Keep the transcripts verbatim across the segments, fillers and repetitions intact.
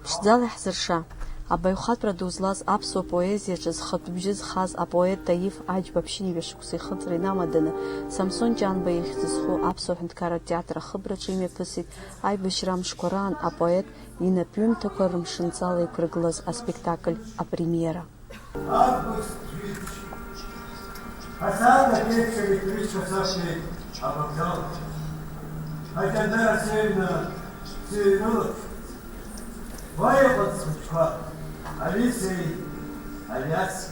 Ԥшӡала иаҳзырша, абаҩхатәра ду злаз аԥсуа поезиаҿы зхатә бжьы зхаз апоет Таиф Аџьба ԥшьынҩажәа шықәса ихыҵра инамаданы Самсон Ҷанба ихьӡ зху аԥсуа ҳәынҭқарратә театр ахыбраҿы имҩаԥысит аибашьра амшқәа раан апоет инапҩымҭақәа рымшынҵала иқәыргылаз аспектакль апремиера. Август жәиԥшь. Ҳасаан аԥеиԥш еиқәшәеит абокзал. Аҷандара сыҩны сыҩнылап. Уа иҟан схәыҷқәа, Алисеи Алиаси.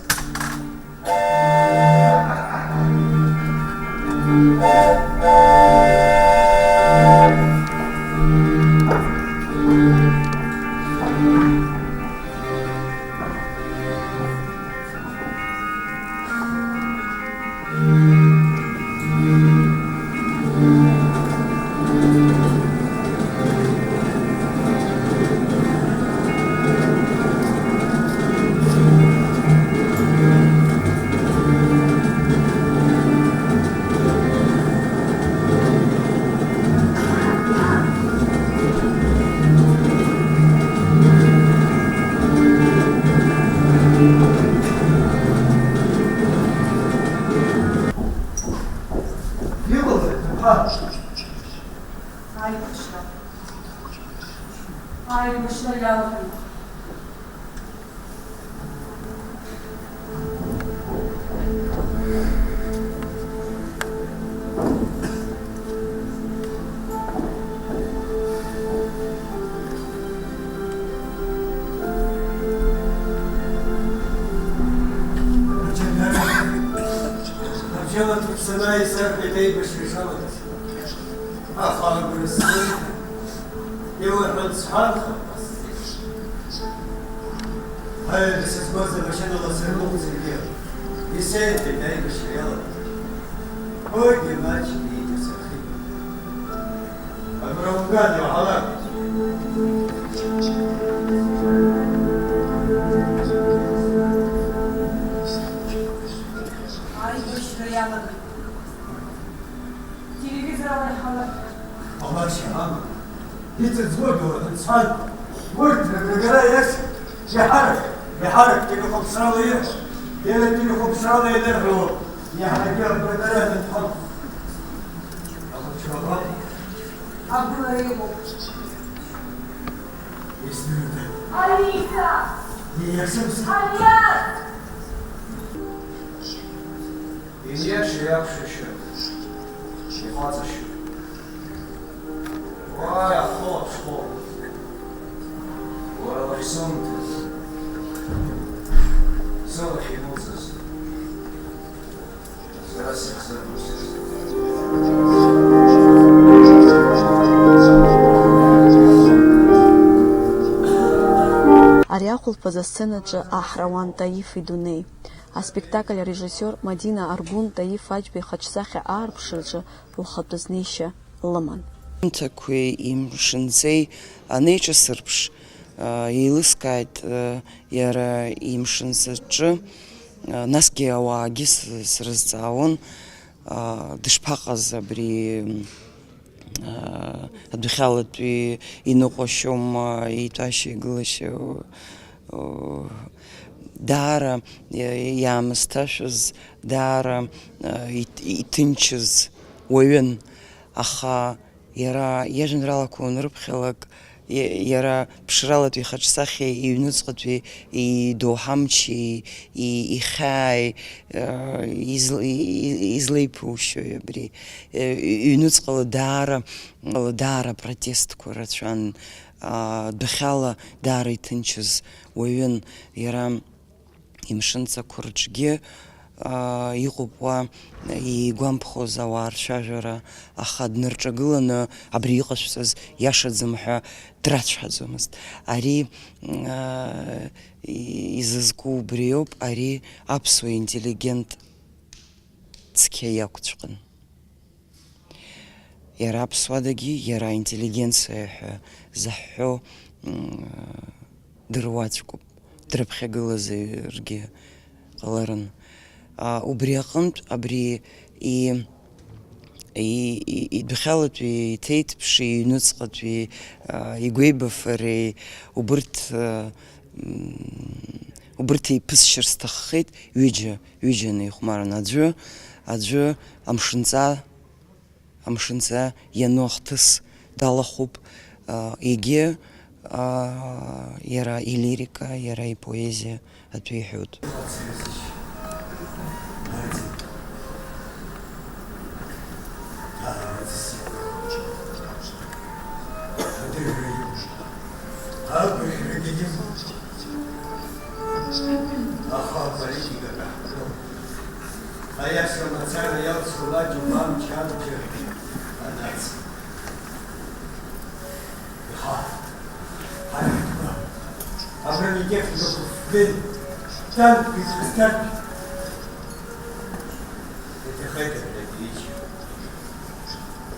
Иҟалеи, уԥа? Аибашьра. Аибашьра иалагеит. Абжьала дыԥсаны исарҳәеит аибашьра ишалагаз. Аха агәра сгоит, иуҳәан сҳәархап. Аҩада сызгоз амашьынала сырмоуцаргьы, исеиҳәеит аибашьра иалагеит. Уигьы маҷк ииҭасырхеит. Агәра умган, иуҳәалап. Аибашьра иалагеит. Телевизор ала иҳалап. Ҟалашьа амам. Иҵыҵуа ду аҭыӡ ҳәан, урҭ рыгара иашоуп. Иаҳарак, иаҳарак телехәаԥшрала ирҳәо, иара телехәаԥшрала ианырҳәо, иаҳагьы агәра дара анынхо. Ахәыҷқәа абра. Агәра иҟоуп. Издырда. Алиса! Ииашамзар. Алиас! Ииаша иакәшашьа, ихаҵашьа. Уа, ахәылаԥшхәы! Уара уахьсоумҭаз, сылахь иануҵаз, сара сыхьӡырҳәоз. Ари ахәылԥаз асценаҿы аҳра ауан Таиф идунеи. Аспектакль арежиссиор Мадина Аргәын Таиф Аџьба ихаҿсахьа аарԥшраҿы лхатәы знеишьа лыман. Аамҭақәеи имшынҵеи анеиҿасырԥш, еилыскааит иара имшынҵаҿы, насгьы ауаагьы с-, срызҵаауан, дышԥаҟаз абри, адәахьалатәи иныҟәашьома, итәашьа-игылашьа, даара иаамысҭашәаз, даара ит-, иҭынчыз уаҩын, аха иара иажәеинраалақәа уанрыԥхьалак, иа-, иара ԥшралатәи ихаҿсахьеи иҩнуҵҟатәи идоуҳамчи, и-, ихьааи, изл-, и-, и-, излеиԥушьои абри? Иҩнуҵҟала даара, ала даара протестқәа рацәан, адәахьала даара иҭынчыз уаҩын иара. Имшынҵақәа рҿгьы, аа, иҟоуп уа игәамԥхоз ауаа рцәажәара, аха днырҿагыланы абри иҟашәҵаз иашаӡам ҳәа драцәҳаӡомызт. Ари, аа, изызку убриоуп, ари аԥсуа интеллигент цқьа иақәҵәҟьан. Иара аԥсуадагьы, иара аинтеллигенциа ҳәа заҳҳәо, м, дыруаӡәкуп, дрыԥхьагылазаргьы ҟаларын. А, убри аҟынтә, абри и-, И-, и-, идәхьалатәи иҭеиҭԥши, иҩныҵҟатәи, а, игәеибафареи, убырҭ, а, м, убырҭ еиԥысшьыр сҭаххеит, ҩыџьа, ҩыџьа неихәмарны. Аӡәы, аӡәы амшынҵа, амшынҵа иану ахҭыс далахәуп, а, егьи, а, иара илирика, иара ипоезиа атәы иҳәоит. Аха аполитика даҳкрым. Аиаша мацара иалсуа маҷуп амч амчы анац. Иҳа, ҳаиҳабы, абрантәи техникақәа фбеит, танкқәа исызҭарҭәеит. Иҭахеит абри акритика.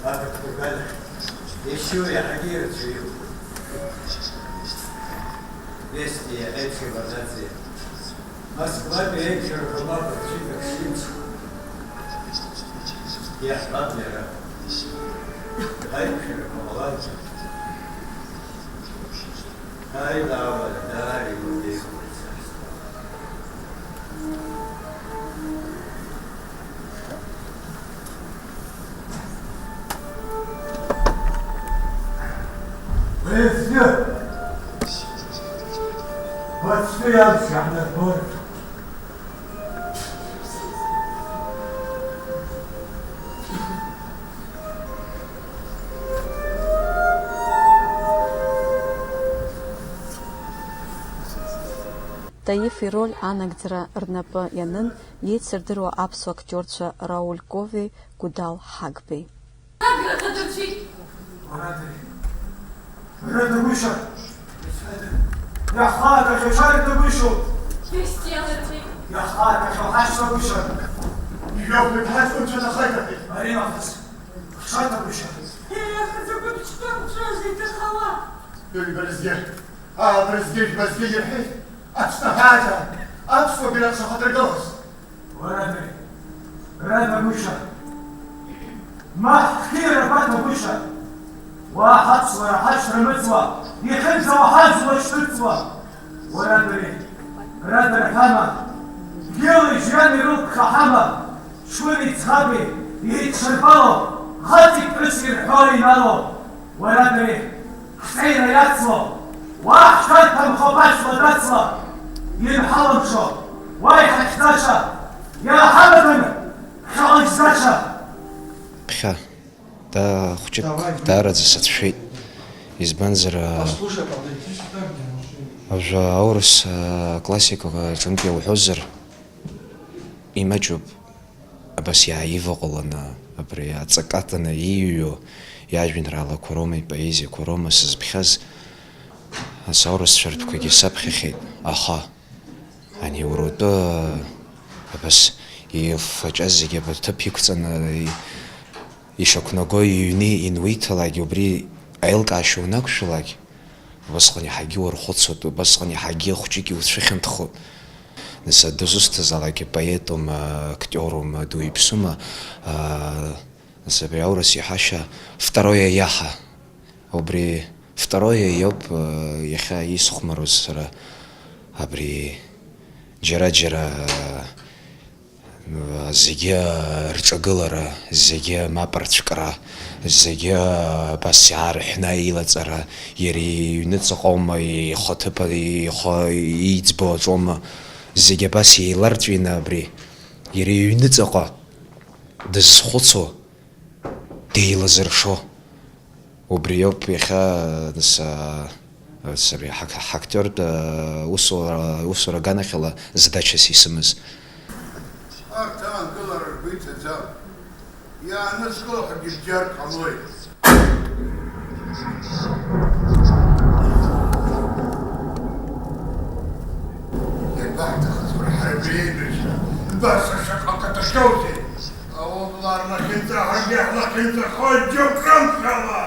Ақырҭқәа рганахь ишьу иаҳагьы ирацәаҩуп. Вести иаҳәеит Шеварднаӡе. Москватәи аиқәшәарақәа мап рцәикак шимц. Иаҳҳәап иара. Аиқәшәарақәа ҟаларгьы. Аилаауара даара иуадаҩхоит сара стәала. Уеизгьы, уаҵәтәи амш иаҳнарбоит. Таиф ироль анагӡара рнапы ианын иеицырдыруа аԥсуа актиорцәа Рауль Кови, Гәыдал Ҳагбеи. Агра ҭадырцәит. Уара дыри. Рыдагәышьа. Иахагахьоу шәарҭагәышьоуп. Христианцәеи. Иахагахьоу ҳашьҭагәышьа. Ижәохәҩык ҳаҷкәынцәа нахеит. Ари нахыс. Ҳшаҭагәышьа. Ех, закәытә ԥштәы ҳцәаз иҭахауа. Ҩбарзгьы, аабарзгьы, жәбазгьы ирҳәеит. Аԥсны ҳааӡа, аԥсуа бираҟ шахадыргылаз. Уара дыри, рада гәышьа, ма ҳқьиара гәаҭа гәышьа, уа ҳаԥсуара ҳашьҭра мыӡуа, ихьынӡауа ҳазуа шьҭыҵуа, уара дыри, рада рҳәама, гьыли жәҩани рылԥха ҳама, ҷкәыни ӡӷаби еидшырбало, хаҵеи ԥҳәыси ирҳәо инало, уара дыри, ҳҵеира иацло, уа ҳшәарҭамхо башьла дацла, ирҳалымшо, уа иҳахьӡаша, иааҳамаданы ԥхьаҟа изгаша. Ԥхьа, да, хәҷык даараӡа сацәшәеит. Избанзар, а, уажәы аурыс, а, классика аҿынтә иауҳәозар, имаҷуп. Абас иааиваҟәыланы, абри аҵакы аҭаны ииҩуа иажәеинраалақәа роума, ипоезиақәа роума сызԥхьаз, ас аурысшәа ртәқәагьы саԥхьахьеит, аха ани ауаатәы абас ифаҷаз зегьы абарҭ ҭыԥ иқәҵаны, и-, ишақәнаго иҩны инуиҭалак, убри аилкаашьа унақәшәалак, Убасҟан иаҳагьы уархәыцуеит, убасҟан иаҳагьы хәҷык иуцәыхьанҭхоит. Нас, дызусҭазаалак, поетума, актиорума, дуаҩԥсума, аа, нас, абри аурыс иҳәашьа второе я ҳәа. Убри второе иоуп, аа, иахьа исхәмаруаз сара. Абри џьара-џьара, Зегьы рҿагылара, зегьы мап рцәкра, зегьы абас иаарҳәны аилаҵара, иара иҩныҵаҟоума, ихаҭыԥ, ихы иӡбо аҿоума, зегьы абас еиларҵәины абри, иара иҩныҵаҟа дызхәыцуа, деилазыршо. Убри ауп иахьа, нас, а, сара ҳак-, ҳактиортә, а, усура, усура аганахьала задачас исымаз. Арҭ аангылара ргәы иҭаӡам. Иаанызкыло ҳәагьы бџьар ҟамлоит. Иабаҳҭахыз, уара, ҳара абри аибашьра? Баша шаҟа акаҭахьоузеи? Аублаа рнахьынҵа ҳаргьы ҳлахьынҵахоит џьоук рымшала!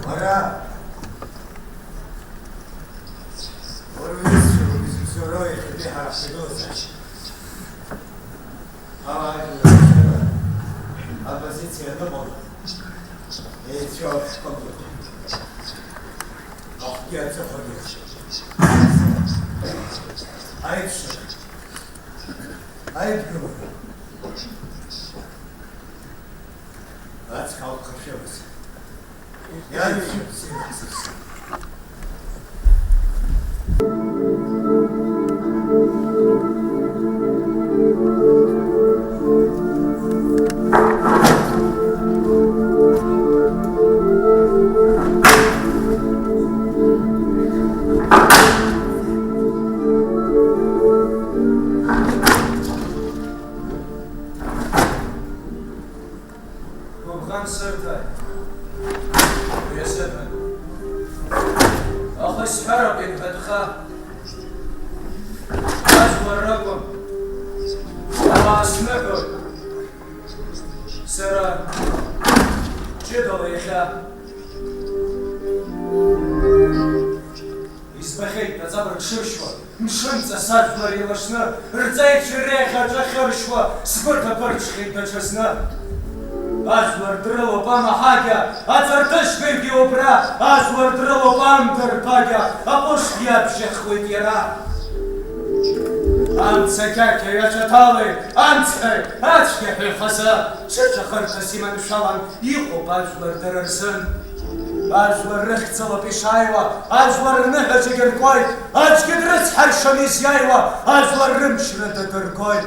Уара! Уара уҩызцәа ризыԥсуроу иахьатәи ҳара ҳҭагылазаашьа? Ианыҟала, еицәоу ашәҟәы, ахәгьы аҵыхәагьы. Аиԥшра, аидгылара, ацҳа алԥхашәалаз. Иаҩсуеит зегь. Гәыбӷан сырҭааит уи азыҳәан. Аха исҳәароуп ианҳәатәха, ажәлар ракәым, ауаа сныҳәоит. Сара ҷыдала иахьа избахьеит аҵабырг шыршьуа. Мшынҵас ажәлар еилашны, рҵеицәа реиӷьаҿ ахьыршьуа, сгәы ҭаԥырҽхьеит даҽазны. Ажәлар дрылоуп амаҳагьа, аҵарҭышьгагьы убра, ажәлар дрылоуп амдырԥагьа, аҟәышгьы абжьахуеит иара. Амца қьақьа ҩацәаҭалеит, амцҳәаҩ, ацәгьаҳәаҩ хазы, ҽыҵәахырҭас иманшәалан, иҟоуп ажәлар дара рзын. Ажәлар рыхьӡалоуп ишааиуа, ажәлар рныҳәаҿагьы ркуеит, аӡәгьы дрыцҳаршьом изиааиуа, ажәлар рымчра дадыргоит.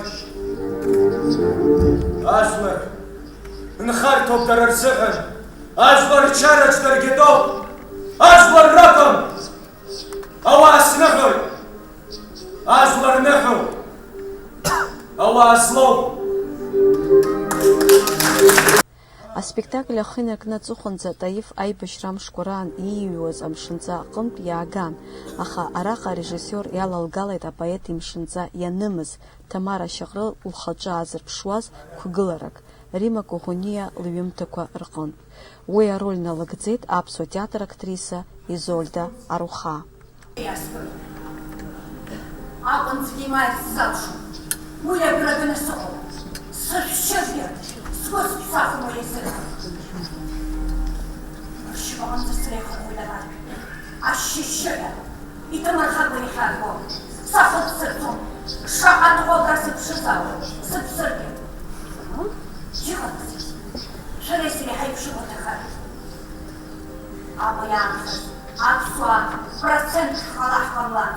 Ажәлар нхарҭоуп дара рзыҳәан, ажәлар рчараҿ даргьы тәоуп, ажәлар ракәым. Ауаа сныҳәоит, ажәлар ныҳәоуп, ауаа злоу. Аспектакль ахы инаркны аҵыхәанӡа Таиф аибашьра амшқәа раан ииҩуаз амшынҵа аҟынтә иааган, аха араҟа арежиссиор иалалгалеит апоет имшынҵа ианымыз, Ҭамара Шьаҟрыл лхаҿы аазырԥшуаз қәгыларак, Римма Коӷониа лҩымҭақәа рҟынтә. Уи ароль налыгӡеит аԥсуа театр актриса Изольда Аруха. Иасҳәоит. Аҟәынӡагьы имааир сзалшом. Уи агәра ганы сыҟоуп. Сышәшьыргьы, сгәы сцахума изыҳәан. Ршьапаҟынӡа среихырхәоит аҳаҭ. Ашьшьышьшьыҳәа. Иҭамырхакәа ихьаго, сахыццакӡом, шаҟа тҟәак ар сыԥшызаауа, сыԥсыргьы. Иҟалазеи? Шәареи сареи ҳаиԥшыма ҭахар? Аҟәа иаанхаз аԥсуаа процент ҳҟала ҳҟамлан.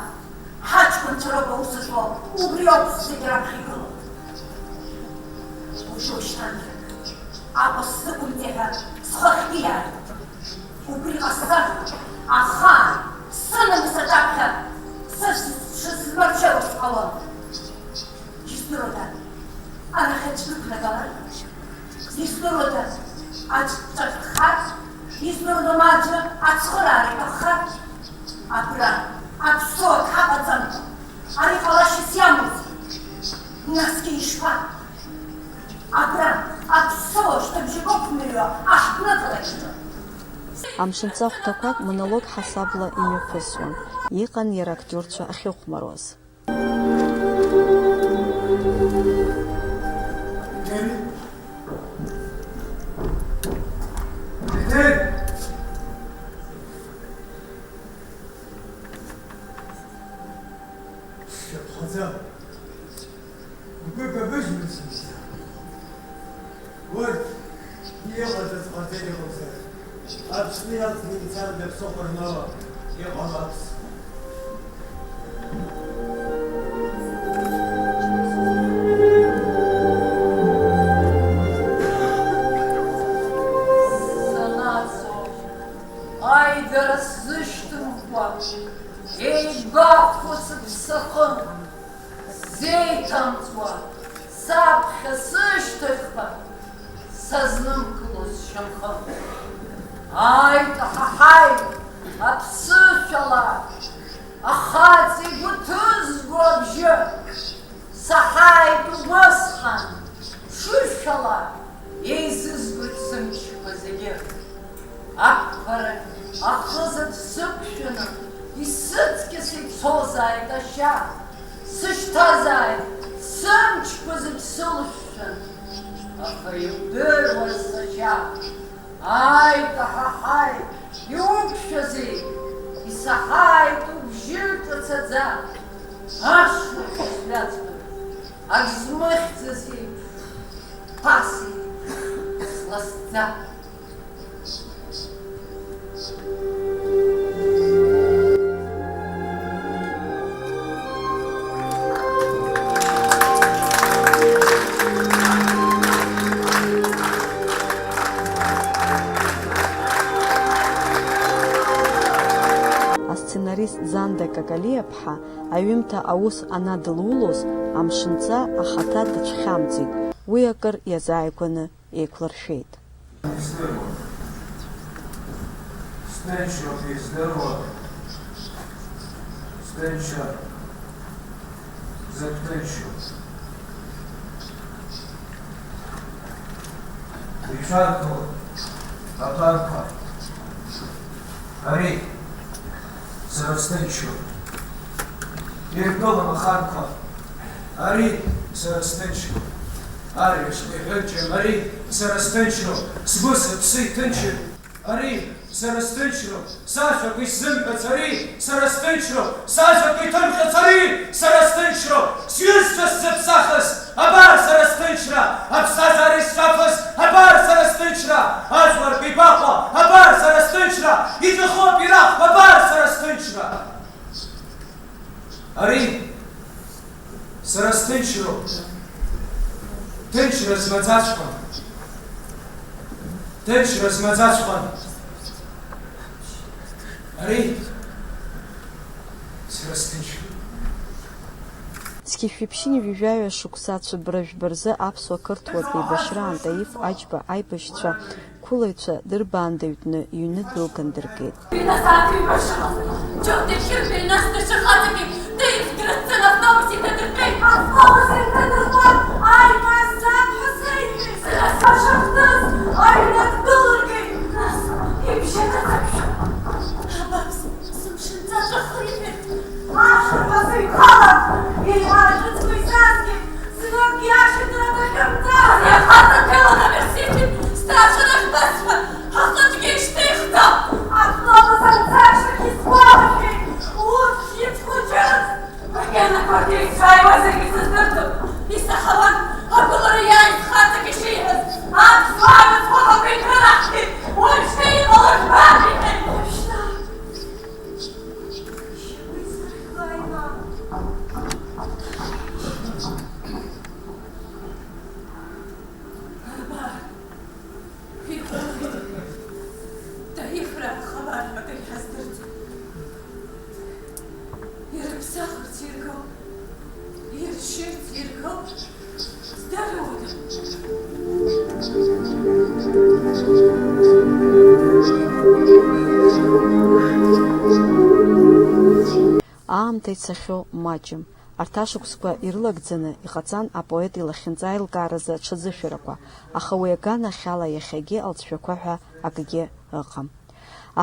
Ҳаҷкәынцәа роуп аус злоу, убриоуп зегь раԥхьа игылоу. Уажәы ушьҭан Аҟәа сзықәымҵеи ҳәа схы ахьиааит. Убри ҟасҵар, ахаан, сынамыс аҿаԥхьа сышсызмаршәауа сҟалон. Издыруада, арахь аӡә дықәнагалар? Издыруада, аӡә дҿархар? Издыруада, ма аӡәы ацхыраара иҭаххар? Абра, аԥсуа ҳаҟаӡамкәа, ари ҟалашьас иамоузеи? Насгьы ишԥа? Абра, аԥсуа шьҭыбжьык ықәмыҩуа аҳҭнықалақь аҿы. Амшынҵа хәҭақәак монолог ҳасабла имҩаԥысуан, иҟан иара актиорцәа ахьыхәмаруаз. Сшьапхаӡа, бгәы кабыжьны сымсхьан. Урҭ иҟаҵаз ҟарҵеит иҟамзар, Аԥсны иалҵны ицан даԥсыхәа рнала иҟалац. Санаҵо, аидара сзышьҭымкәа, еибафо сыԥсахы, сзеиҭамҵуа, саԥхьа сышьҭахьҟа, сазнымкыло сшьамхы. Ааит, аҳаҳаи, аԥсышәала, ахаҵа игәы ҭызго абжьы! Саҳааит убасҟан, ҽышәала еизызгоит сымчқәа зегьы. Ақәԥара ахызаҵә сықәшәаны, исыҵкьаса ицозааит ашьа. Сышьҭазааит, сымчқәа зегь сылшәшәан. Аха иудыруаз, сашьа, ааит, аҳаҳаи, иуқәшәазеи? Исаҳаит убжьы ҿыцаӡа, ашла шәаҵәҟьоит, ак змыхьӡаз еиԥш, ԥаса еиԥш сласӡа. Асценарист Занда Какалиаԥҳа аҩымҭа аус анадылулоз, Амшынҵа ахаҭа дацәхьамҵит, уи акыр иазааигәаны еиқәлыршәеит. Издыруа, сҭынчроуп издыруа, сҭынчра зыҭынчу. Ишәарҭоу аԥарқәа, ари сара сҭынчроуп. Иргылом ахарқәа, ари сара сҭынчроуп. Арҩаш иҳәынҷам, ари сара сҭынчроуп. Сгәы сыԥсы иҭынчым, ари сара сҭынчроуп. Сашәақәа исзымҳәац, ари сара сҭынчроуп. Сажәақәа иҭымҟьац, ари сара сҭынчроуп. Сҩызцәа сзыԥсахыз, абар сара сҭынчра. Аԥсҭазаара исҿаԥхаз, абар сара сҭынчра. Ажәлар ргәаҟуа, абар сара сҭынчра. Иҵәахуп ирахәо, абар сара сҭынчра. Ари сара сҭынчроуп. Ҭынчра змаӡаҵәҟьа. Ҭынчра змаӡаҵәҟьа. Ари сара сҭынчроуп. Зқьи жәшәи ԥшьынҩажәи жәаҩа шықәса ацәыббра жәба рзы аԥсуа-қырҭуатә еибашьраан Таиф Аџьба аибашьцәа қәылаҩцәа дырбаандаҩтәны ҩны дәылган дыргеит. Ҩнасааҭ ҩба шыҟаз, Џьоҭ ихьырҳәа инас даҽа хаҵаки Таиф дрыццан автобус инҭадыртәеит. Автобус инҭадыртәан, ааигәа сцап ҳәа сеиҳәеит. Сара сашахтыз аҩны дәылыргеит. Нас ибжьы наҵаԥшит. Абааԥс, сымшынҵа ҿахеит. Ашырҳәа сыҩхалан, еиҳа аҿыцқәа исазгеит. Знык иашьҭра дахьымӡаз, иахаҵа ҭеланы Мерседес, сҭаацәа рахь басҳәа, ҳаҟынгьы ишьҭихӡам. Автобус анцашьҭахь исгәалашәеит, урҭ шьыц хәыҷыз. Макьанақәа рҭеицәааиуазаргьы сыздырӡом, исаҳауан, агәылара иааиз хаҵак ишиҳәаз, аԥсуаа рыцхәақәа иҭрыраҳҭеит, уажәшьҭа иҟало жәбап, иҳәеит. Уажәшьҭа. Таифраа хабар ҳәа акагь ҳаздырӡом. Ирыԥсахырц иргылт, иршьырц иргылт, здыруада? Аамҭа ицахьоу маҷым. Арҭ ашықәсқәа ирылагӡаны иҟаҵан апоет илахьынҵа аилкааразы аҽазышәарақәа, аха уи аганахьала иахьагьы алҵшәақәа ҳәа акгьы ыҟам.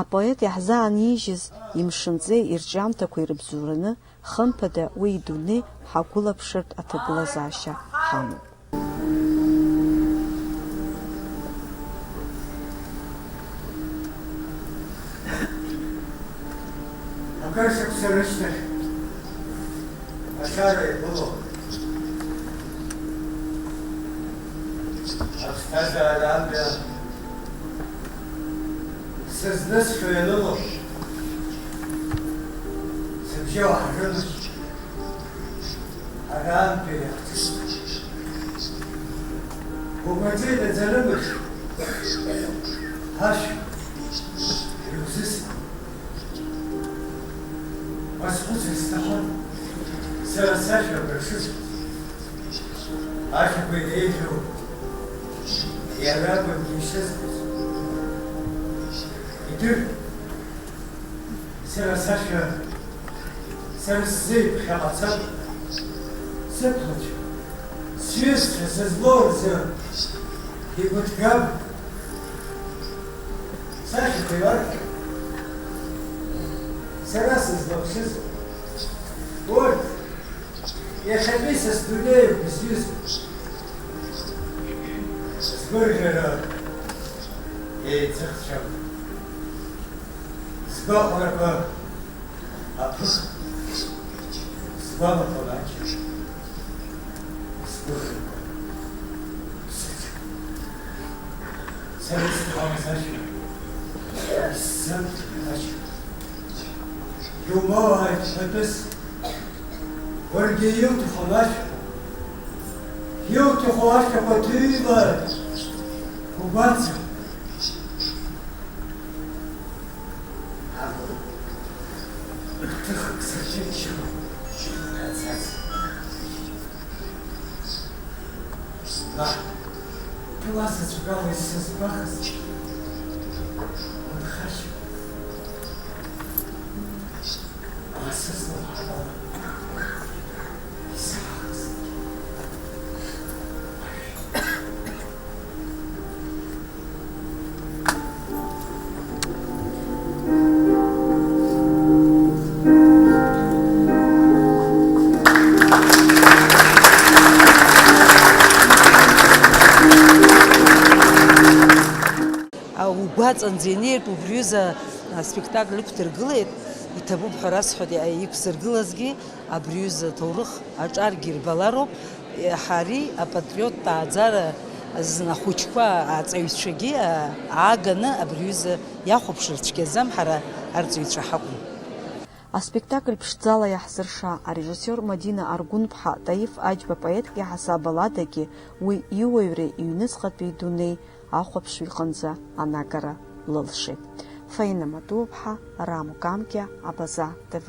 Апоет иаҳзаанижьыз имшынҵеи ирҿиамҭақәеи рыбзоураны, хымԥада, уи идунеи ҳагәылаԥшыртә аҭагылазаашьа ҳамоуп. Акыр шықәса рышьҭахь ашара иагәылоуп. Аԥсҭазаара амҩа сызнысхьоу ианыло, сыбжьы уаҳжәымызт. Арантәи иаҳҭысит. Угәаҵәа инаӡарымызт, ашә иузысит. Уазхәыцыр сҭахын, сара сашәа абра сызқәыз. Ашәақәа иреиӷьу иара акәын ишызкыз. Идыр, сара сашәа, сара сзы иԥхьаҟацап, сықәлацәа, сҩызцәа сызлоу рзы игәыҭгам. Сашәақәа ирарҳәо, сара сызлаԥшыз, урҭ иахьатәи са сдунеи бызҩызоуп. Гәырӷьара еиҵыхцәам. Сгәахәарақәа аԥыхт, сгәалақәа маҷым, сгәыӷрақәа ԥсыӡым. Сара исҭахымз ашәа, исзымҭеит ашәа. Иумоуааит ԥҳәатәыс, уаргьы иуҭаху ашәа, иуҭаху ашәақәа ҭыҩла угәаҵа. Ҭыхк сырчыччон, аӡаӡ. Ла, уа заҵәык ала исызгәаҟыз, унхашьа. Ла сызлаҳәала исаахыз. Угәаҵанӡа инеиртә убри ҩыза аспектакль ықәдыргылеит, иҭабуп ҳәа расҳәоит, иқәзыргылазгьы абри ҩыза аҭоурых аҿаргьы ирбалароуп, ҳари апатриоттә ааӡара зны ахәыҷқәа, аҵаҩцәагьы ааганы абри ҩыза иахәаԥшыр цәгьаӡам, ҳара арҵаҩцәа ҳакәым. Аспектакль ԥшӡала иаҳзырша арежиссиор Мадина Аргәынԥҳа Таиф Аџьба поетк иаҳасаб аладагьы уи иуаҩреи иҩныҵҟатәи идунеи ахәаԥшҩы иҟынӡа анагара лылшеит. Фаина Матуаԥҳа, Рамо Камкиа, Абаза Т В.